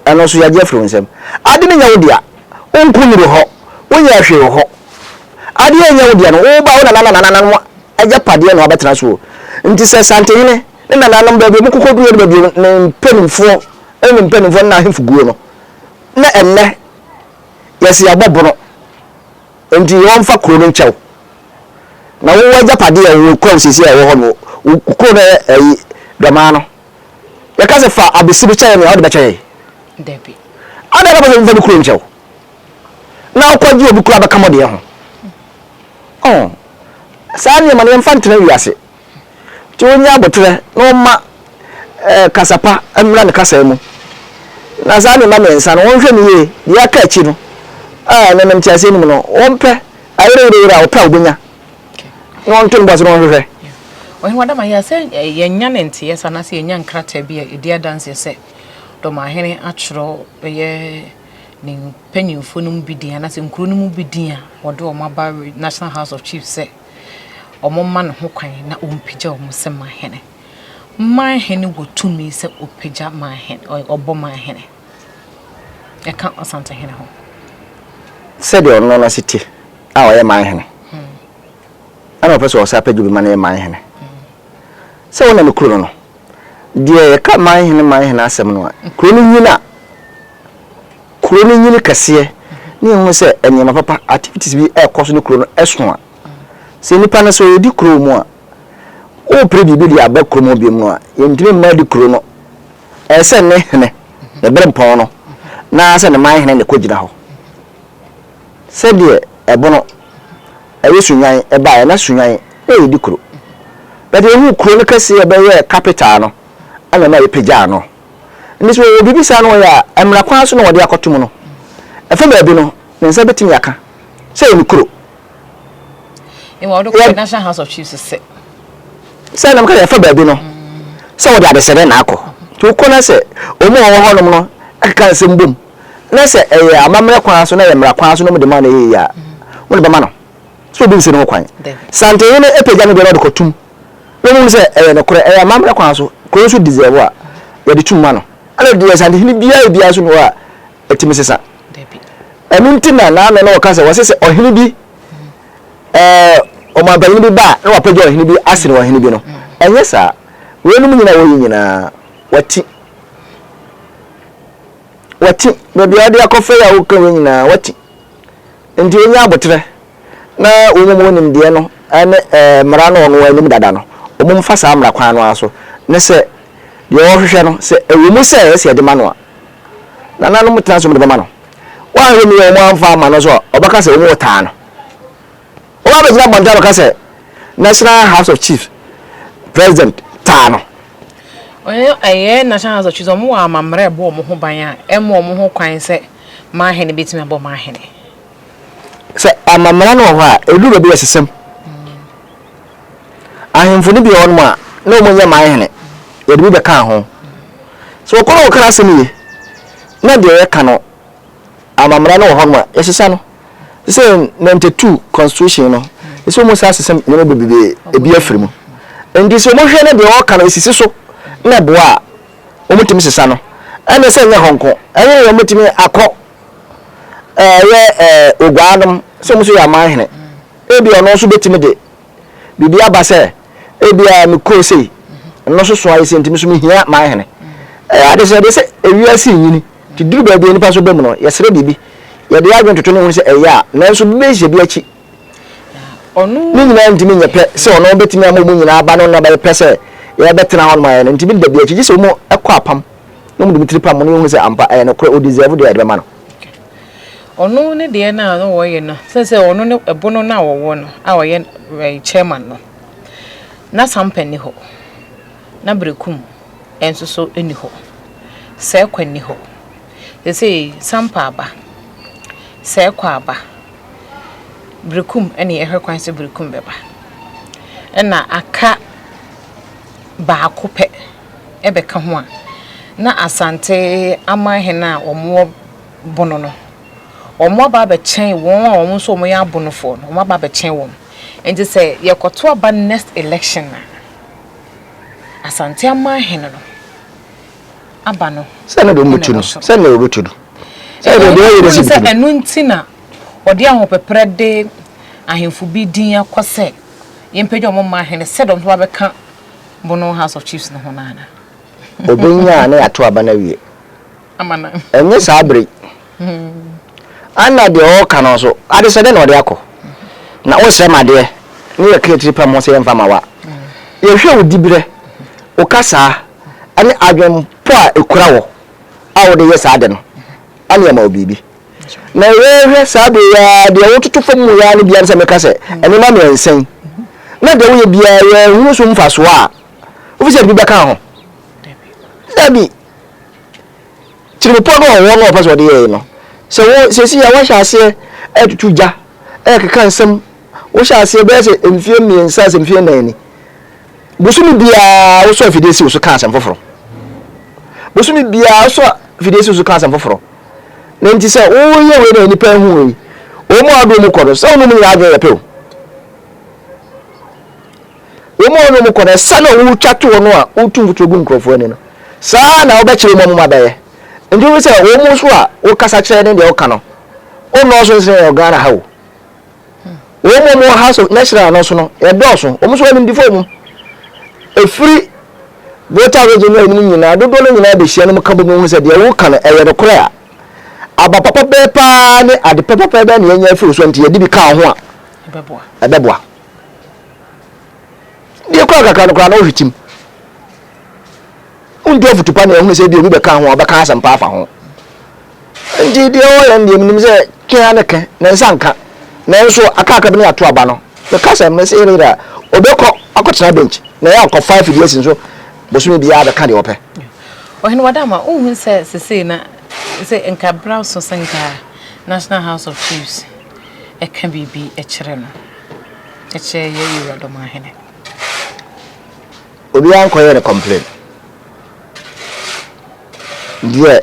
ɛno nso yɛagye afiri wo nsam. Ade no nyɛ wo dea. Wonko nnuru hɔ. Wonyɛɛ hwee wɔ hɔ. Adeɛ a ɛnyɛ wo dea no, wo ba, wo nana nananom agyapadeɛ na wabɛtena so o. Nti sɛ Santehene ne nananom baabi a wɔkɔkɔduruiɛ ne baabi a ne mpanimfoɔ ne ne mpanimfoɔ ne n'ahemfo guo no, na ɛnnɛ yɛse yɛabɔ bono. Enti wɔmfa kuro no nkyɛ wo. Na wo agyapadeɛ a wokura wo seesei a ɛwɔ hɔ no, wo kuro no yɛ ɛyi dɔmaa no. Yɛka sɛ fa abesi no kyɛ yɛn a, wode bɛkyɛ yɛn? Dabi. Adɛn na wopɛ sɛ mfa me kuro nkyɛ wo? Na wokɔgye obi kuro abɛka mo deɛ ho. Oh, saa nneɛma no yɛmfa ntena wiase. Nti ɔnya aboterɛ na ɔma eh, kasa pa mmra ne kasa mu. Na saa nneɛma mmiɛnsa no, wɔnhwɛ no yie. Deɛ aka akyi no, a ɛno no nteaseɛ no mu no, wɔmpɛ ayerɛyerɛyerɛ a ɔpɛ a ɔbɛnya na ɔnto ne bo ase na ɔnhwehwɛ. Ɔhene Wadama, yɛ sɛ yɛnya ne nteɛ sa anaasɛ yɛnya nkrataa bi a ɛdi adanseɛ sɛ Dɔmahene atwerɛ bɛyɛ ne mpanyimfoɔ no mu bi din anaasɛ nkuro no mu bi din a wɔde wɔn aba National House of Chiefs sɛ wɔmma no ho kwan na ɔmpagya wɔn sɛ manhene. Manhene wɔ tumi sɛ ɔpagya manhene, ɔbɔ manhene. Ɛka Ɔsantehene ho. Sɛdeɛ ɔno no si te a ɔyɛ manhene. Ɛna ɔpɛ sɛ ɔsan pagya obi ma no yɛ man hene. Sɛ wo na ne kuro no no, deɛ yɛka man hene man hene asɛm no a, kuro no nyini a, kuro no nyini kɛseɛ ne yɛhu sɛ nneɛma papa, activities bi ɛrekɔ so ne kuro no ɛso a, sɛ nipa no sɛ ɔredi kuro mu a, wopere biribi de aba kurom hɔ biom no a, yɛntumi mma adi kuro no. Ɛyɛ sɛ ne hene, ne berempɔn no, na sɛ ne man hene na ɛkɔgyina hɔ. Sɛdeɛ ɛbono ɛyɛ Sunyani ɛbaeɛ na Sunyani na yɛdi kuro. But yɛhuu kuro no kɛseɛ ɛbɛyɛɛ capital no ɛna ɛma yɛpagyaa no. Nti sɛ wɔwɔ biribi saa na wɔyɛ a, mmara kwan so na wɔde akɔto mu no, ɛfa baabi no, ne nsa bɛtumi aka sɛ ɛyɛ ne kuro. Meanwhile, wode kɔ National House of Chiefs sɛ. Sɛ na meka yɛfa baabi no, sɛ wɔde adesrɛ na akɔ. Nti wokɔ na sɛ wɔn a wɔwɔ hɔnom no ɛkeka nsɛm bom, na sɛ ɛyɛ amammerɛ kwan so na ɛyɛ mmara kwan so na wɔde ma no ɛyɛ yie a, wɔde bɛma no. Sɛ obi nsi ne ho kwan. Santehene apagya ne deɛ na ɔde kɔtum na wɔhu sɛ ɛyɛ nokorɛ, ɛyɛ amammerɛ kwan so, kuro nso deserve a, yɛde tum ma no. Ɛna deɛ Santehene biara biara nso nni hɔ a ɛtumi sesa. Ɛno nti na n'ano na wɔka sɛ wɔse sɛ ɔhene bi ɛɛ ɔmanpanyin bi ba a na wapagya ɔhene bi asene ɔhene bi no. Ɛnyɛ saa. Weinom nyinaa wɔyi nyinaa wati. Wati. Baabi a wɔde akɔfa yi a woka wei nyinaa wati. Nti wɔnya aboterɛ na wɔn mu nimdeɛ no ne ɛɛ mmara no ɔno anim dada no, wɔn mfa saa mmara kwan no ara so ne sɛ deɛ ɔrehwehwɛ no sɛ ɛwɔ mu sɛ ɛyɛ sɛ yɛde ma no a, nananom tena ase wɔde bɛma no. Wɔanhwɛ mu yɛ wɔn amfa ama no nso a, ɔbɛka sɛ wɔn taa no. Wɔn abɛgyina abɔnten abɛka sɛ National House of Chiefs president taa no. Ɛyɛ National House of Chiefs, wɔn wɔ amammerɛ ɛbɔ wɔn ho ban a ɛma wɔn ho kwan sɛ mahene bɛtumi abɔ mahene. Sɛ amammerɛ no wɔ hɔ a, ɛduru baabi a ɛsesam. Ahemfo no bi wɔ hɔnom a, na wɔnyɛ man hene, yɛde bi bɛkaa ho. Sɛ wɔkɔ na wɔka n'asɛm yie, na deɛ yɛka no, amammerɛ no wɔ hɔnom a, yɛsesa no. Te sɛ 92 constitution no, ɛsɛ wɔn san sesa nneɛma bebrebe ebi afiri mu. Nti sɛ wɔhwɛ na deɛ wɔka no esisi so na ɛboa a, wɔtumi sesa no. Ɛna sɛ ɛnyɛ hɔ nko, ɛne wɔbɛtumi akɔ ɛyɛ ɛɛ oguanom sɛ wɔn nso yɛ aman hene. Ebia ɔno nso bɛtumi de biribi aba sɛ ebia me kuro sei ɛno nso so ayɛ sei nti me nso mehia man hene. Ɛyɛ adesrɛdeɛ sɛ ewiase renyini nti duru baabi a nnipa nso ba mu no yɛsrɛ biribi yɛde yɛn adwene toto ne ho sɛ ɛyɛ a nanso bi bɛhyɛ bi akyi. Ne nyinaa ntumi nyɛ pɛ sɛ ɔno bɛtumi ama wɔn nyinaa aba no na bɛyɛ pɛ sɛ yɛbɛtena hɔ nom ayɛ no ntumi da bi akyi gye sɛ wɔn kɔ apam na wɔn de wɔn tiri pam no yɛhunu sɛ ampa ɛyɛ nokorɛ o deserve deɛ yɛde bɛma no. Ɔno ne deɛ no a na wɔyɛ no sɛ sɛ ɔno ne ɛbono no a wɔwɔ no a ɔyɛ chairman no na Sampa nni hɔ na Berekum nso so nni hɔ Sɛɛkwa nni hɔ seesei Sampa aba Sɛɛkwa aba Berekum ɛne yɛhwɛ kwan sɛ Berekum bɛba ɛna aka baako pɛ bɛka ho a, na Asante amanhene a wɔwɔ Bono no, wɔaba abɛkyɛn wɔn a wɔn nso wɔyɛ Abonofoɔ no, wɔaba abɛkyɛn wɔn. Nti sɛ yɛkɔto aba next election a, Asante amanhene no aba no Sɛ na deɛ wɔbɛtu no, sɛ na wɔbɛtu no. Sɛ deɛ deɛ wɔyɛ sɛ ɛno nti na wɔde ahopeprɛ de ahemfo bi din akɔ sɛ yɛmpagya wɔn mma ahene sɛdeɛ wɔn nso abɛka Bono House of Chiefs no ho no ana? Obenya a na yɛato aba no awie. Ɛnyɛ saa bere yi. Ana deɛ ɔreka no nso, adesrɛdeɛ na ɔde akɔ. Na wosrɛ me adeɛ, ne yɛka akyiri pam ho sɛ yɛmfa ma wo a, yɛhwɛ wo diberɛ, wo kasaa, ne adwempɔ a ɛkura wo a wode yɛ saa ade no, ana yɛma wo biribi. Na yɛhwɛ saa bere yi ara, deɛ wototo fam mu yi ara no biara ne sɛ meka sɛ nneɛma mmiɛnsa yi, na deɛ woyɛ biara yɛnhunu so mfasoɔ a, wofi sɛ biribi bɛka ho? Dabi. Tirimupɔ no a ɔwɔ no a ɔpɛ sɛ ɔde yɛe no, sɛ wo sɛsi a woahyɛ aseɛ ɛretutu gya, ɛrekeka nsɛm, wohyɛ aseɛ bɛyɛ sɛ mfeɛ mmiɛnsa sɛ mfeɛ nnan ni, bosome biara wosɔ afidie si wo so ka asɛm foforɔ. Bosome biara wosɔ afidie si wo so ka asɛm foforɔ. Na nti sɛ woyɛ wei na nnipa ahu wei, wɔn a wɔde wɔn kɔ no, sɛ wɔn nyinaa adwene yɛ pɛ o. Wɔn a wɔne wɔn kɔ no, ɛsa no a wotwa to hɔ no a wotu mfuturo gu nkurɔfoɔ ani no, saa ara na wobɛkyerɛ wɔn amum abɛyɛ. Nti wohu sɛ wɔn nso a wokasa kyerɛ ne deɛ woka no, wonnɔɔso nsene wɔ Ghana ha o. Wɔn mu wɔn House of National no so no, yɛdɔɔso. Wɔn nso animdefoɔ mu. Ɛfiri Volta region ne ayinom nyinaa, dodoɔ no nyinaa bɛhyia no mu ka bɔ mu hu sɛ deɛ woka no ɛyɛ nokorɛ a, aba papa bɛɛ paa ne ade papa bɛɛ na yɛnya afiri so nti yɛde bi kaa ho a, ɛbɛboa. Deɛ kura kakra no koraa na wohwe tim. Wontu afotu pa na ɛhunu sɛ bi obi bɛka ho a ɔbɛka asɛmpa afa ho. Nti deɛ ɔyɛ no deɛ menim sɛ kea ne ke, ne nsa nka. Nanso akaaka bi ne ato aba no, meka sɛ mese yere a ɔbɛkɔ akɔtena bench na ɛyɛ akɔfa afidie asi nso bosome biara bɛka deɛ ɔpɛ. Ɔhene Wadama, wonhu sɛ sesei na sɛ nka berɛ aso sɛ nka National House of Chiefs ɛka biribi kyerɛ no, ɛkyerɛ yɛ Yewura Dɔmahene? Obiara nkɔyɛ no complain. Deɛ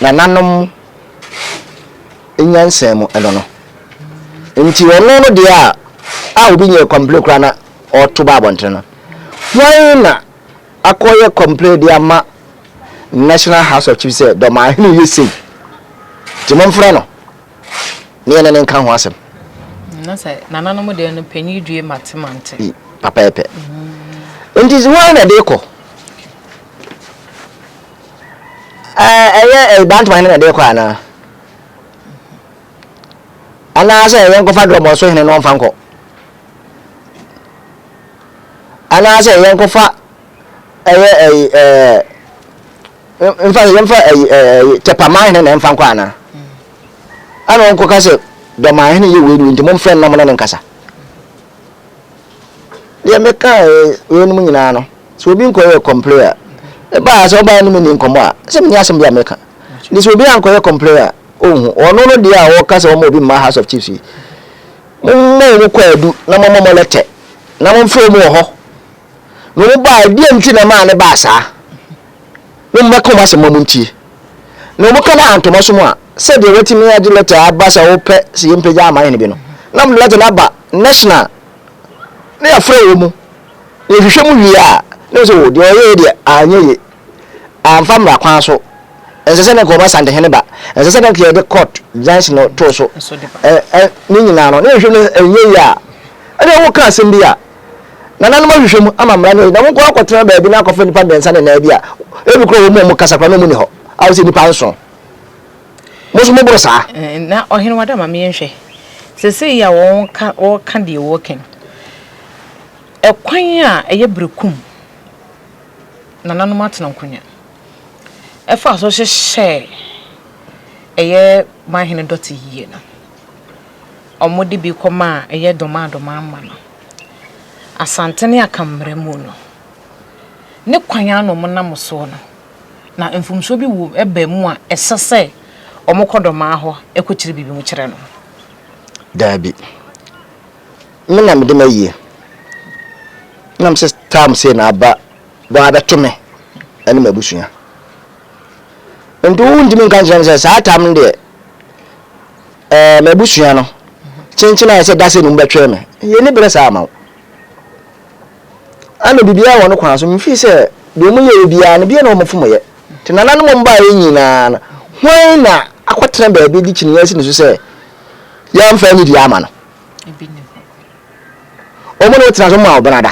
nananom nyansa mu ɛno no. Nti ɔno no deɛ a a obi nyɛ complain koraa na ɔto ba abɔnten no. Hwan na akɔyɛ complain de ama National House of Chiefs sɛ Dɔmahene yɛ sei? Nti momfrɛ no. ne yɛne no nka ho asɛm. Na sɛ nananom deɛ no panyin due mate mante. Pɛpɛɛpɛ. Mm. Nti sɛ wɔn na ɛde kɔ. Ɛyɛ Bantama hene na ɛde kɔ anaa? Anaasɛ ɛyɛ nkɔfa drɔmɔso hene na ɔmfa nkɔ? Anaasɛ ɛyɛ nkɔfa ɛyɛ ɛyɛ ɛɛ mfa yɛmfa ɛyi ɛyi tɛpaman hene na ɛmfa nkɔ anaa ɛna wɔn kɔka sɛ dɔman hene yɛ wei ni nti momfrɛ no na mo ne no nkasa deɛ meka wei no mu nyinaa no sɛ obi nkɔyɛ complain a ɛbaa sɛ ɔbaa ne me ni nkɔmmɔ a sɛ menni asɛm bi a meka nti sɛ obi ankɔyɛ complain a ɔnhu ɔno no deɛ a ɔka sɛ ɔma obi mma house of chiefs yi momma wɔn kɔ adu na momma mo lɛtɛ na momfrɛ wɔn wɔ hɔ Na wɔn baa, ɛdeɛn nti na ɛmaa no baa saa? Na wɔn bɛka wɔn asɛm ma montie. Na wɔn ka no antoma so mu a, sɛdeɛ watumi agye lɛtɛ aba sɛ wopɛ sɛ yɛmpagya ama hene bi no, na wɔde lɛtɛ no aba national, na yɛafrɛ wɔn mu, na yɛhwehwɛ mu wie a, na wɔn sɛ, o, deɛ ɔyɛɛ deɛ anyɛ ye, amfa mmara kwan so, ɛnsɛ sɛ na nka wɔn asantehene ba, ɛnsɛ sɛ na nka yɛde court junction no too so, ɛ, ɛ, ne nyinaa no, na yɛhwehwɛ mu no ɛnyɛ yie a, ɛdeɛ woka asɛm bi a, Nananom ahwehwɛ mu ama mmara no ayi na wonkɔ akɔtena baabi na akɔfa nnipa mmiɛnsa ne nan bi a ebi koraa wɔn mu a wɔkasa koraa na wɔn nni hɔ a wosɛ nnipa nson. Mo nso moboro saa. Na ɔhene wada ma me nhwɛ. Sesei yi a wɔka wɔka deɛ wɔka yi, ɛkwan a ɛyɛ berekum nananom atena nkonya ɛfaa so hyehyɛɛ ɛyɛ manhene dɔte yie no, wɔde bi kɔmaa ɛyɛ dɔmaa dɔmaa mma no. Asante ne Akan mmara mu no, ne kwan ara na wɔnam soɔ no, na mfomsoɔ bi wɔ ba mu a ɛsɛ sɛ wɔkɔ dɔmaa hɔ kɔkyerɛ biribi mu kyerɛ no. Daabi. Me na mede m'ayie. Na mesɛ tam sei na aba wɔabɛto me ne m'abusua. Nti wontumi nka nkyerɛ me sɛ saa tam no deɛ Ɛɛ, m'abusua no, kyenkyen ayɛ sɛ da sɛ num bɛtwɛn me. Yenni bere saa ama wo. Ɛna biribiara wɔ ne kwan so. Mifii sɛ deɛ wɔn yɛeɛ biara no, bia na wɔn fom yɛ. Nti nananom a wɔbaeɛ nyinaa no, hwan na akɔtena baabi de kyiniiɛ asi ne so sɛ yɛamfa anidie ama no? Wɔn ne wotena so ma wo benada.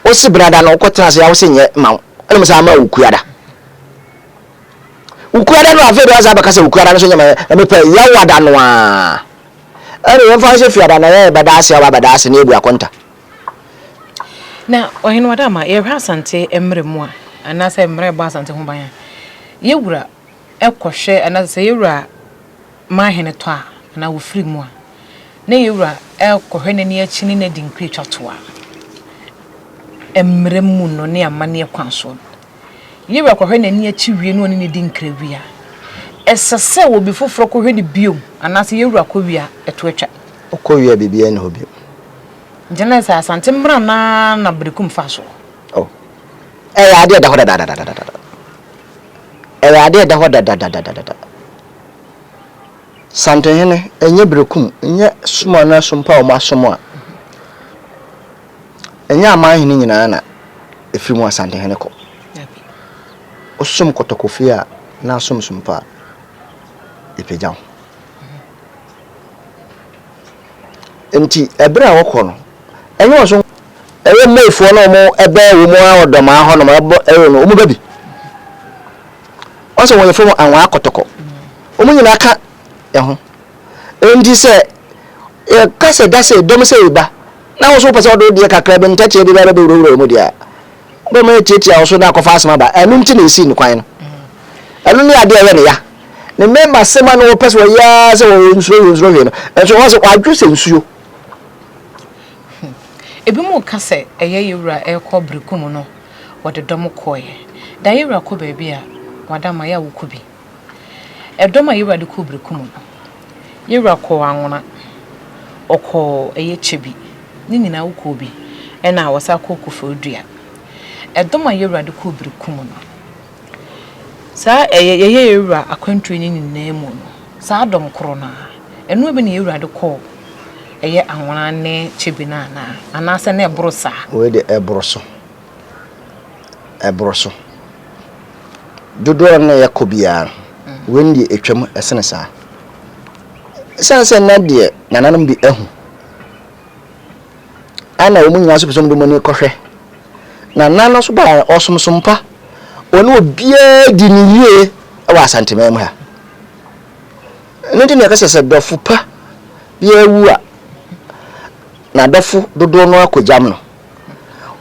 Wose benada no wokɔtena ase a wose nyɛ ma wo. Ɛna mo san ma wo kuada. Wukuada no afei de wasan abɛka sɛ wukuada no nso nyɛ ma na mepɛ yawada no ara. Ɛne yɛmfa nhyɛ fiada na yɛyɛ bɛda ase a wabɛda ase na yɛbu akonta. Na Ɔhene Wadama, yɛhwɛ Asante mmerɛ mu a, anaasɛ mmerɛ ɛbɔ Asante ho ban a, yɛwura kɔhwɛ anaasɛ sɛ yɛwura Manhene tɔ a, anaa wɔfiri mu a, na yɛwura kɔhwɛ n'ani akyi ne no adi nkuratwa to a, mmerɛ mu no ne amanneɛ kwan soɔ no, Yewura kɔhwɛ n'ani akyi wie na ɔne no di nkra wie a, ɛsɛ sɛ obi foforɔ kɔhwɛ no bio anaasɛ yewura kɔ wie a, ɛto atwa. Ɔkɔ wie a, biribiara nni hɔ bio. Nti na sɛ Asante mmara no ara na Berekum fa soɔ. Oh, ɛyɛ adeɛ ɛda hɔ dadadadadada. Ɛyɛ adeɛ ɛda hɔ dadadadadada. Santehene, ɛnyɛ Berekum, ɛnyɛ som anaa sompa a wɔasom a, Ɛnyɛ aman hene nyinaa na ɛfiri mu Asantehene kɔ. Wosom kɔtɔkɔfie a na asom som pa a, yɛpagya wo. Nti ɛberɛ a wɔkɔ no, ɛnyɛ wɔn so ɛyɛ Mofoɔ na wɔn ɛbɛn wɔn a wɔdɔmaa hɔ nom ɛbɔ ɛyɛ no wɔn ba bi. Wɔn sɛ wɔn yɛfrɛ wɔn anwaa kɔtɔkɔ. Wɔn nyinaa ka ɛho. Nti sɛ yɛka sɛ da sɛ dɔm sɛ eba na wo so wopɛ sɛ wɔde wo deɛ kakra bi ntɛkyɛ bi ba bɛwurawura mu deɛ a, wobɛma yɛtiatia wo so na akɔfa asɛm aba. Ɛno nti na ɛsii no kwan no. Ɛno ne adeɛ a ɛyɛ ne ya. Ne mmarima asɛm a na wɔpɛ sɛ wɔyɛ ara sɛ wɔwɔ nsuro hwee nsuro hwee no, nso wɔn sɛ wɔadwo sɛ nsuo. Ebinom ka sɛ ɛyɛ yɛn wura rekɔ Berekum no wɔde dɔm kɔeɛ. Da yɛn wura kɔ baabi a, wada ma yɛ a wokɔ bi. Ɛdɔm a yɛn wura de kɔɔ Berekum no, yɛn wura kɔɔ Anwona, ɔkɔɔ ɛyɛ Kyebi, ne nyinaa wokɔɔ bi, ɛna wɔsan kɔɔ Koforidua. Ɛdɔm a yɛn wura de kɔɔ Berekum no, Saa ɛyɛ yɛyɛ yɛn Wura akwantuo no nyinaa mu no, saa dɔm korɔ no ara, ɛno bi na yɛn Wura de kɔɔ ɛyɛ Anwona ne Kyebi no anaa? Anaasɛ na ɛboro saa? Wei deɛ ɛboro so. Ɛboro so. Dodoɔ no na yɛkɔ biara no, wei no deɛ ɛtwam ɛsene saa. Ɛsiane sɛ na deɛ nananom bi ahu, ɛna wɔn nyinaa nso pɛ sɛ wɔde wɔn ani kɔhwɛ. Na nana no nso baa ɔsomsom pa. Ɔne obiara di no yie wɔ Asanteman mu ha. Ɛno nti na yɛka sɛ sɛ dɔfo pa biara wu a, n'adɔfo dodoɔ no akɔgyam no.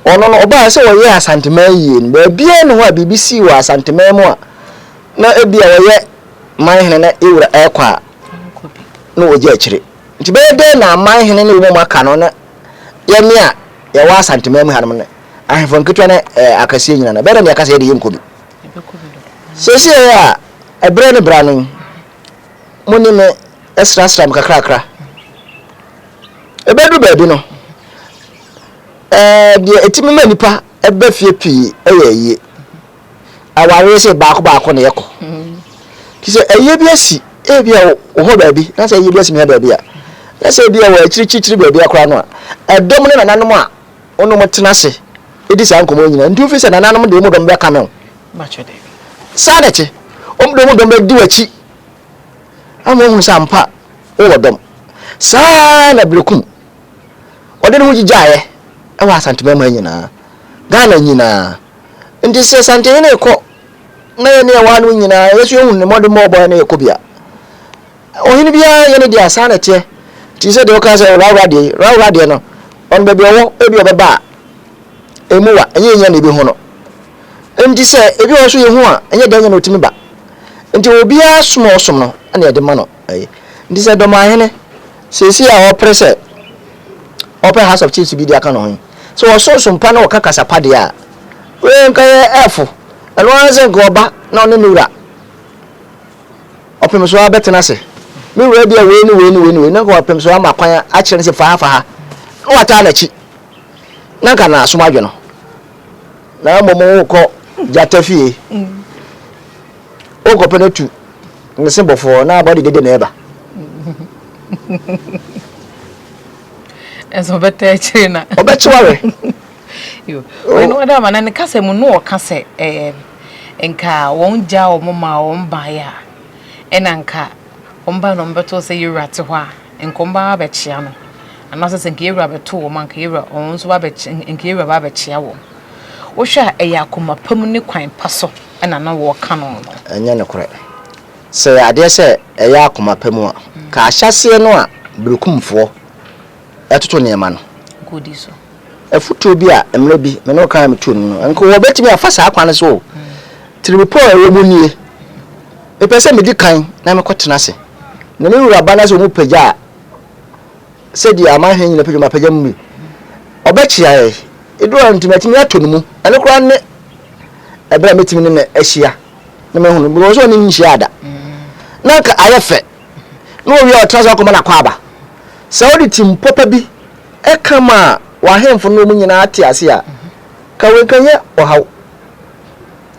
Ɔno no, ɔbaa sɛ ɔyɛ Asanteman yie no, baabiara nni hɔ a biribi sii wɔ Asanteman mu a na ebi a ɔyɛ manhene na ewura ɛrekɔ a na ɔgya akyire. Nti bɛyɛ dɛn na aman hene ne wɔn a aka no ne yɛne a yɛwɔ Asanteman mu hanom ne ahemfo nketewa ne akɛseɛ nyina no, ɛbɛyɛ dɛn na yɛka sɛ yɛde yɛnkɔ bi? Seesei a ɛberɛ ne berɛ ano yi, mo ne me srasra me kakrakra. Ɛbɛduru baabi no, deɛ ɛtumi ma nnipa ba fie pii yɛ ayie. Awareɛ sɛ baako baako na yɛkɔ. Nti sɛ ayie bi asi ebi a wɔ hɔ baabi na sɛ ayie bi asi me ha baabi a na sɛ ebi a wɔ akyirikyirikyiri baabi akora no a ɛdɔm ne nananom a wɔn wɔn tena ase di saa nkɔmmɔ nyinaa nti wofi sɛ nananom de wɔn dɔm bɛka me ho. Saa na ɛte. Wɔn de wɔn dɔm bɛdi w'akyi ama wɔhunu sɛ ampa wowɔ dɔm. Saa na Berekum ɔde ne ho gyigyaeɛ wɔ Asanteman nyinaa, Ghana nyinaa. Nti sɛ Santehene rekɔ na yɛne ɛwɔ ha no nyinaa yɛ so yɛhu ne mmɔdemmɔ ɔbɔɛ na yɛkɔ bi a, ɔhene biara yɛ ne deɛ a saa na ɛteɛ. Nti sɛ deɛ woka sɛ rawra deɛ yi, rawra deɛ no, ɔno baabi ɔwɔ ebi ɔbɛba a, ɛmu wa, ɛnyɛ yɛn na ebi no. Nti sɛ ebi wɔ so yɛhu a, ɛnyɛ dɛn nyɛ na ɔtumi ba. Nti obiara som a ɔsom no ɛna yɛde ma no. Nti sɛ Dɔmahene seesei a ɔpere sɛ ɔpɛ House of Chiefs bi de aka ne ho yi, sɛ ɔsonsom pa na ɔka kasa pa deɛ a, wei nka yɛ ɛfo. Ɛno ara sɛ nka ɔba na ɔne ne wura ɔpem so ara bɛtena ase. Me wura bi a wei ne wei ne wei ne wei, na nka ɔpem so ama kwan akyerɛ no sɛ fa ha fa ha, na wataa n'akyi, na nka n'asom adwo no. Na mmom wokɔ gyata fie, wokɔpɛ no tu ne se bɔfɔɔ na abɔ de dede na ɛba. Ɛsɛ ɔbɛta akyire na. Ɔbɛkye wawe. Yo. Wei no ɔda ama na ne kasa mu no ɔka sɛ ɛɛ nka wɔn gya wɔn ma wɔn baeɛ a ɛna nka wɔn ba na wɔn bɛto sɛ yɛwura te hɔ a nka wɔn ba abɛkyea no anaasɛ sɛ nka yɛwura bɛto wɔn a nka yɛwura wɔn nso ba bɛkyea nka yɛwura ba abɛkyea wɔn. Wohwɛ a ɛyɛ akoma pa mu ne kwan pa so ɛna na wɔka no no. Ɛnyɛ nokorɛ. Sɛ ɛyɛ adeɛ sɛ ɛyɛ akoma pa mu a, ka ahyɛaseɛ no a Berekumfoɔ toto nneɛma no. Afotuo bi a mmerɛ bi me ne wo kaa metuu no no, nka wɔbɛtumi afa saa kwan no so o. Tirimupɔ a ɛwɔ mu nie, mepɛ sɛ medi kan na mekɔtena ase, na me wura ba na sɛ wɔn pagya a, sɛdeɛ amanhene nyina pagya mapagya mu bi, ɔbɛkyea yɛ. Ɛduru hɔ no nti matumi atɔ ne mu, ɛno koraa ne ɛberɛ a mɛtumi ne no ahyia na mahu no, because ɔne no nhyia da. Na nka ayɛ fɛ, na ɔwie a ɔtena so akɔma no akwaaba. Sɛ wode timpɔ pa bi ka ma w'ahemfo no wɔn nyinaa te ase a, ka wei nka nyɛ ɔhaw.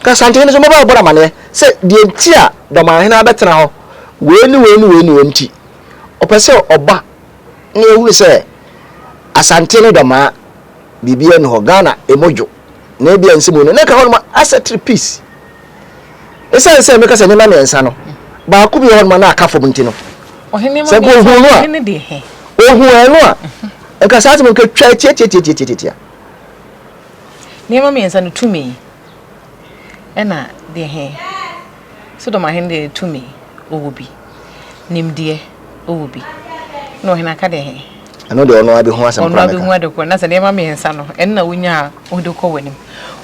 Ka Asantehene nso mmɛba abɛbɔ no amaneɛ sɛ deɛ nti a Dɔmahene abɛtena hɔ wei ne wei ne wei ne wei nti, ɔpɛ sɛ ɔba na yɛhunu sɛ Asante ne Dɔmaa biribiara nni hɔ, Ghana emu dwo, na ebia nsɛm wei no, na nka hɔnom asɛtere peace. Esiane sɛ meka sɛ nneɛma mmiɛnsa no, baako bi wɔ hɔnom a na aka fam nti no, sɛ nka ohuu no a, Ohun ɛno a, nka saa asɛm nka twa tiatiatiatiatia. Nneɛma mmiɛnsa no tumi ɛna deɛ he Sodom ahene deɛ tumi ɔwɔ bi, nimdeɛ ɔwɔ bi, na ɔhene aka deɛ he. Ɛno deɛ ɔno abɛhu asɛm koraa mɛka. Ɔno abɛhu ade korɔ na sɛ nneɛma mmiɛnsa no ɛno na wonya a wode kɔ w'anim.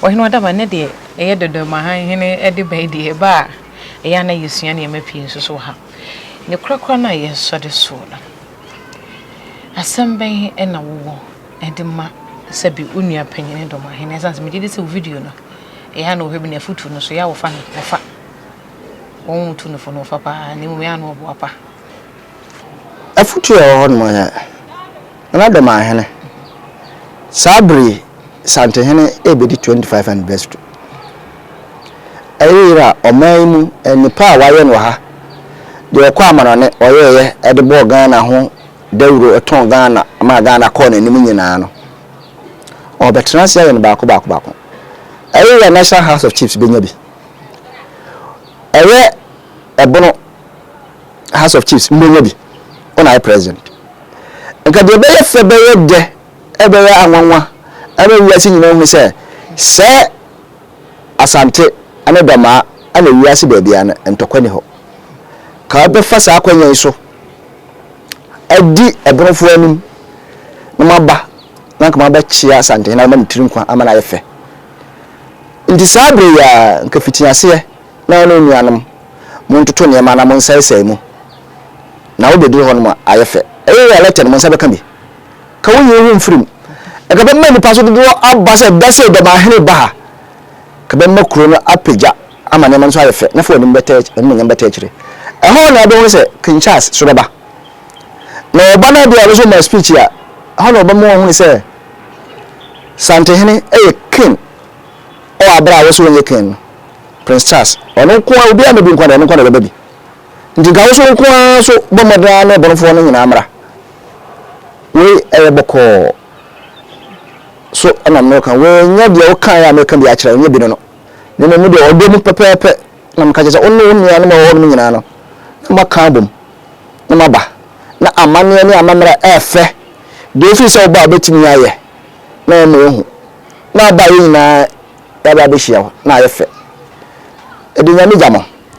Ɔhene Ɔdaba nnɛ deɛ ɛyɛ Dɔdɔmahan hene de ba yi deɛ ɛba a ɛyɛ a na yɛsua nneɛma pii nso so wɔ ha. Ne korakora no a yɛsɔre soɔ no, asɛm bɛn na wowɔ de ma sɛbi wo nua panyin Dɔmahene? Ɛsiane sɛ megye di sɛ wo video no, ɛyɛ a na wɔhwɛ bi na afotu no so yɛ a wɔfa no wɔfa. Wɔn tu no fo no wɔfa paa na mmom ɛyɛ a na wɔboa pa. Afotu a ɛwɔ hɔ nom yɛ Nana Dɔmahene, saa bere yi Santehene rebɛdi 25 anniversary. Ɛyɛ yere a ɔman yi mu nnipa a wɔayɛ no wɔ ha, deɛ ɔkɔ amanɔne ɔyɛeɛ de bɔɔ Ghana ho dawuro tɔn Ghana maa Ghana kɔɔ n'anim nyinaa no, ɔrebɛtena ase ayɛ no baako baako baako. Ɛyɛ yere a National House of Chiefs bɛnya bi. Ɛyɛ ɛbono House of Chiefs mbɛnya bi, wo na ayɛ president. Nka deɛ ɛbɛyɛ fɛ bɛyɛ dɛ ɛbɛyɛ anwanwa ɛma wiase nyinaa hu sɛ sɛ Asante ne Dɔmaa na wiase baabiara no ntɔkwa nni hɔ. Ka wobɛfa saa akwanya yi so adi ɛbonofoɔ anim na moaba na nka moabɛkyea Asantehene ama ne tiri nkwa ama no ayɛ fɛ. Nti saa berɛ yi ara nka fitiaseɛ na wo ne wo nuanom montoto nneɛma na monsaesae mu na wobɛduru hɔ nom a ayɛ fɛ. Ɛyɛ yɛ a lɛtɛ no mo nsa bɛka bi. Ka wo nyi wo ho mfiri mu. Nka bɛma nnipa so dodoɔ aba sɛ da sei Dɔmahene ba ha. Ka bɛma kuro no apagya ama nneɛma no nso ayɛ fɛ na fa w'anim bɛta w'animuonyam bɛta akyire. Ɛhɔ na wobɛhunu sɛ King Charles so bɛba. Na ɔba no deɛ ɔno nso ma speech a, ɛhɔ na ɔbɛma wɔahunu sɛ Santehene yɛ king wɔ abere a wo so wonyɛ king no. Prince Charles, ɔno nko ara, obiara mmɛbi nko ara deɛ, ɔno nko ara na ɔbɛba bi. Nti nka wo so nko ara so bɔ mmɔden ara ne ɔbɔnefoɔ no nyinaa mmra. Wei ɛyɛ bɔkɔɔ so na mene wo ka. Wei nyɛ deɛ wokaeɛ a meka bi akyerɛ wo, nyɛ bi no no. Na mmom deɛ ɔdɔ mu pɛpɛɛpɛ na meka kyerɛ sɛ wo ne wo nuanom a wɔwɔ hɔ nom nyinaa no, na moaka abom na moaba. Na amanneɛ ne amammerɛ a ɛfɛ, deɛ wofiri sɛ woba a wobɛtumi ayɛ na wɔama woahu. Na aba a yɛn nyinaa yɛaba abɛhyia hɔ na ayɛ fɛ. Ɛde Nyame gya mo.